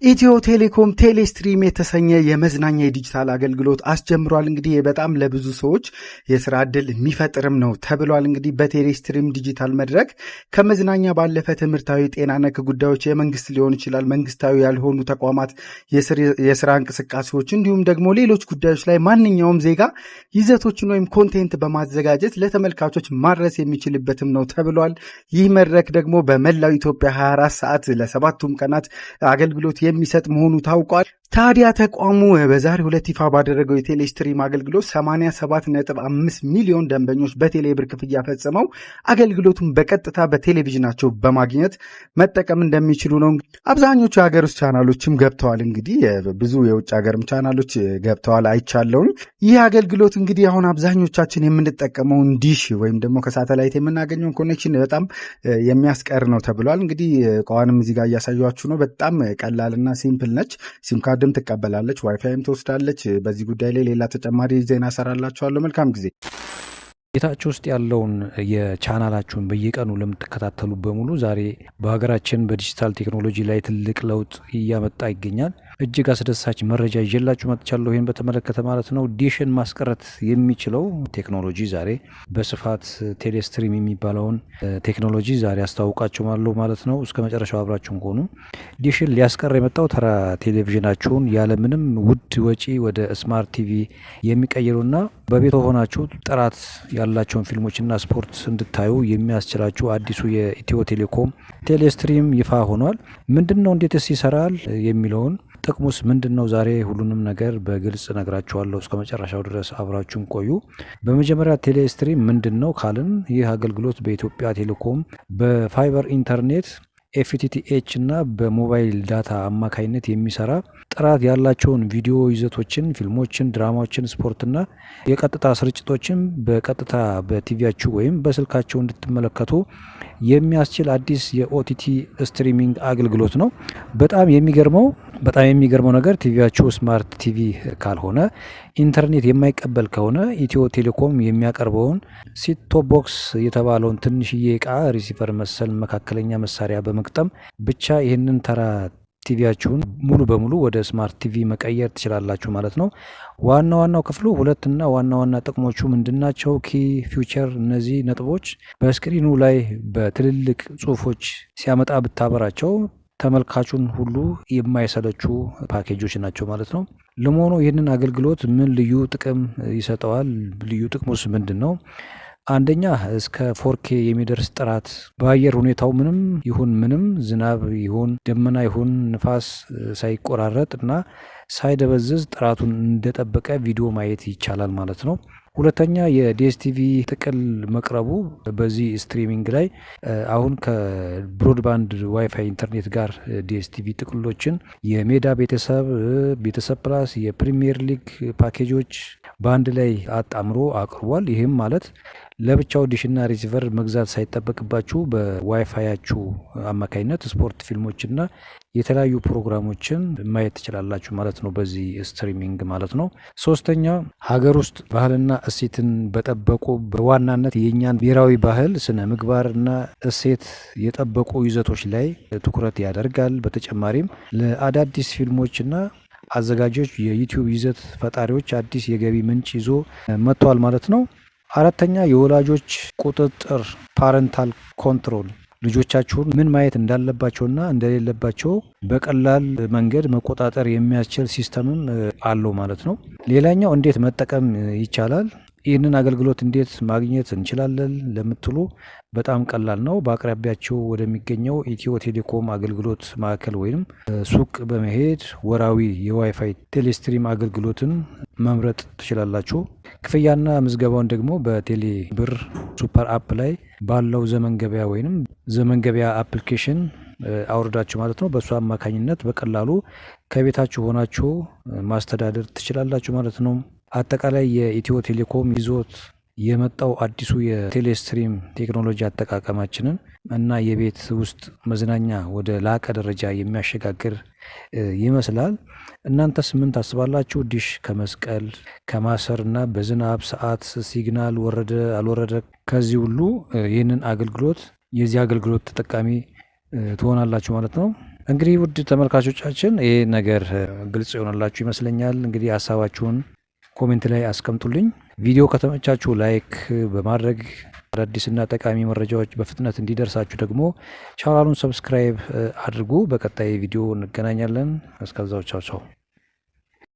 ኢትዮ ቴሌኮም ቴሌስትሪም የተሰኘ የመዝናኛ የዲጂታል አገልግሎት አስጀምሯል። እንግዲህ በጣም ለብዙ ሰዎች የስራ ዕድል የሚፈጥርም ነው ተብሏል። እንግዲህ በቴሌስትሪም ዲጂታል መድረክ ከመዝናኛ ባለፈ ትምህርታዊ፣ ጤና ነክ ጉዳዮች፣ የመንግስት ሊሆን ይችላል፣ መንግስታዊ ያልሆኑ ተቋማት የስራ እንቅስቃሴዎች እንዲሁም ደግሞ ሌሎች ጉዳዮች ላይ ማንኛውም ዜጋ ይዘቶችን ወይም content በማዘጋጀት ለተመልካቾች ማድረስ የሚችልበትም ነው ተብሏል። ይህ መድረክ ደግሞ በመላው ኢትዮጵያ 24 ሰዓት ለሰባቱም ቀናት አገልግሎት የሚሰጥ መሆኑ ታውቋል። ታዲያ ተቋሙ በዛሬው ዕለት ይፋ ባደረገው የቴሌስትሪም አገልግሎት 87.5 ሚሊዮን ደንበኞች በቴሌ ብር ክፍያ ፈጽመው አገልግሎቱን በቀጥታ በቴሌቪዥናቸው በማግኘት መጠቀም እንደሚችሉ ነው። አብዛኞቹ የሀገር ውስጥ ቻናሎችም ገብተዋል። እንግዲህ ብዙ የውጭ ሀገርም ቻናሎች ገብተዋል አይቻለሁኝ። ይህ አገልግሎት እንግዲህ አሁን አብዛኞቻችን የምንጠቀመውን ዲሽ ወይም ደግሞ ከሳተላይት የምናገኘውን connection በጣም የሚያስቀር ነው ተብሏል። እንግዲህ እቃዋንም እዚህ ጋር እያሳያችሁ ነው። በጣም ቀላልና simple ነች። ሲም ካርድም ትቀበላለች፣ ዋይፋይም ትወስዳለች። በዚህ ጉዳይ ላይ ሌላ ተጨማሪ ዜና እሰራላችኋለሁ። መልካም ጊዜ። ቤታችሁ ውስጥ ያለውን የቻናላችሁን በየቀኑ ለምትከታተሉ በሙሉ ዛሬ በሀገራችን በዲጂታል ቴክኖሎጂ ላይ ትልቅ ለውጥ እያመጣ ይገኛል። እጅግ አስደሳች መረጃ ይዤላችሁ መጥቻለሁ። ይህን በተመለከተ ማለት ነው። ዲሽን ማስቀረት የሚችለው ቴክኖሎጂ ዛሬ በስፋት ቴሌስትሪም የሚባለውን ቴክኖሎጂ ዛሬ አስተዋውቃችኋለሁ ማለት ነው። እስከ መጨረሻው አብራችሁን ሆኑ። ዲሽን ሊያስቀር የመጣው ተራ ቴሌቪዥናችሁን ያለምንም ውድ ወጪ ወደ smart TV የሚቀይሩና በቤት ሆናችሁ ጥራት ያላቸውን ፊልሞችና ስፖርት እንድታዩ የሚያስችላችሁ አዲሱ የኢትዮ ቴሌኮም ቴሌስትሪም ይፋ ሆኗል። ምንድን ነው፣ እንዴትስ ይሰራል የሚለውን፣ ጥቅሙስ ምንድን ነው? ዛሬ ሁሉንም ነገር በግልጽ ነግራችኋለሁ። እስከ መጨረሻው ድረስ አብራችሁን ቆዩ። በመጀመሪያ ቴሌስትሪም ምንድን ነው ካልን ይህ አገልግሎት በኢትዮጵያ ቴሌኮም በፋይበር ኢንተርኔት፣ FTTH እና በ mobile data አማካኝነት የሚሰራ ጥራት ያላቸውን ቪዲዮ ይዘቶችን፣ ፊልሞችን፣ ድራማዎችን፣ ስፖርትና የቀጥታ ስርጭቶችን በቀጥታ በቲቪያችሁ ወይም በስልካችሁ እንድትመለከቱ የሚያስችል አዲስ የ OTT streaming አገልግሎት ነው። በጣም የሚገርመው ነገር ቲቪያችሁ smart TV ካልሆነ፣ ኢንተርኔት የማይቀበል ከሆነ ኢትዮ ቴሌኮም የሚያቀርበውን set top box የተባለውን ትንሽዬ እቃ፣ receiver መሰል መካከለኛ መሳሪያ በመግጠም ብቻ ይህንን ተራ ቲቪያችሁን ሙሉ በሙሉ ወደ smart TV መቀየር ትችላላችሁ ማለት ነው። ዋና ዋናው ክፍሉ ሁለትና ዋና ዋና ጥቅሞቹ ምንድን ናቸው? Key feature፣ እነዚህ ነጥቦች በ screen ኑ ላይ በትልልቅ ጽሁፎች ሲያመጣ ብታበራቸው ተመልካቹን ሁሉ የማይሰለቹ ፓኬጆች ናቸው ማለት ነው። ለመሆኑ ይህንን አገልግሎት ምን ልዩ ጥቅም ይሰጠዋል? ልዩ ጥቅሙስ ምንድን ነው? አንደኛ እስከ 4K የሚደርስ ጥራት በአየር ሁኔታው ምንም ይሁን ምንም፣ ዝናብ ይሁን ደመና ይሁን ንፋስ ሳይቆራረጥ እና ሳይደበዝዝ ጥራቱን እንደጠበቀ ቪዲዮ ማየት ይቻላል ማለት ነው። ሁለተኛ የ DSTV ጥቅል መቅረቡ በዚህ streaming ላይ አሁን ከ broadband WiFi ኢንተርኔት ጋር DSTV ጥቅሎችን የሜዳ ቤተሰብ፣ ቤተሰብ ፕላስ፣ የፕሪሚየር ሊግ ፓኬጆች በአንድ ላይ አጣምሮ አቅርቧል። ይህም ማለት ለብቻው ዲሽና receiver መግዛት ሳይጠበቅባችሁ በዋይፋያችሁ አማካኝነት ስፖርት፣ ፊልሞችና የተለያዩ ፕሮግራሞችን ማየት ትችላላችሁ ማለት ነው፣ በዚህ streaming ማለት ነው። ሶስተኛ ሀገር ውስጥ ባህልና እሴትን በጠበቁ፣ በዋናነት የእኛን ብሔራዊ ባህል፣ ስነ ምግባርና እሴት የጠበቁ ይዘቶች ላይ ትኩረት ያደርጋል። በተጨማሪም ለአዳዲስ ፊልሞችና አዘጋጆች፣ የ YouTube ይዘት ፈጣሪዎች አዲስ የገቢ ምንጭ ይዞ መጥቷል ማለት ነው። አራተኛ የወላጆች ቁጥጥር፣ parental control፣ ልጆቻችሁን ምን ማየት እንዳለባቸውና እንደሌለባቸው በቀላል መንገድ መቆጣጠር የሚያስችል system ም አለው ማለት ነው። ሌላኛው እንዴት መጠቀም ይቻላል? ይህንን አገልግሎት እንዴት ማግኘት እንችላለን ለምትሉ በጣም ቀላል ነው። በአቅራቢያችሁ ወደሚገኘው ኢትዮ ቴሌኮም አገልግሎት ማዕከል ወይም ሱቅ በመሄድ ወራዊ የዋይፋይ ቴሌስትሪም አገልግሎትን መምረጥ ትችላላችሁ። ክፍያና ምዝገባውን ደግሞ በቴሌ ብር super app ላይ ባለው ዘመን ገበያ ወይንም ዘመን ገበያ application አውርዳችሁ ማለት ነው። በእሱ አማካኝነት በቀላሉ ከቤታችሁ ሆናችሁ ማስተዳደር ትችላላችሁ ማለት ነው። አጠቃላይ የኢትዮ ቴሌኮም ይዞት የመጣው አዲሱ የቴሌስትሪም ቴክኖሎጂ አጠቃቀማችንን እና የቤት ውስጥ መዝናኛ ወደ ላቀ ደረጃ የሚያሸጋግር ይመስላል። እናንተስ ምን ታስባላችሁ? ዲሽ ከመስቀል፣ ከማሰር እና በዝናብ ሰዓት signal ወረደ አልወረደ ከዚህ ሁሉ ይህንን አገልግሎት የዚህ አገልግሎት ተጠቃሚ ትሆናላችሁ ማለት ነው። እንግዲህ ውድ ተመልካቾቻችን፣ ይህ ነገር ግልጽ የሆነላችሁ ይመስለኛል። እንግዲህ ሀሳባችሁን comment ላይ አስቀምጡልኝ። ቪዲዮ ከተመቻችሁ like በማድረግ፣ አዳዲስና ጠቃሚ መረጃዎች በፍጥነት እንዲደርሳችሁ ደግሞ ቻናሉን subscribe አድርጉ። በቀጣይ ቪዲዮ እንገናኛለን። እስከዛው ቻው ቻው።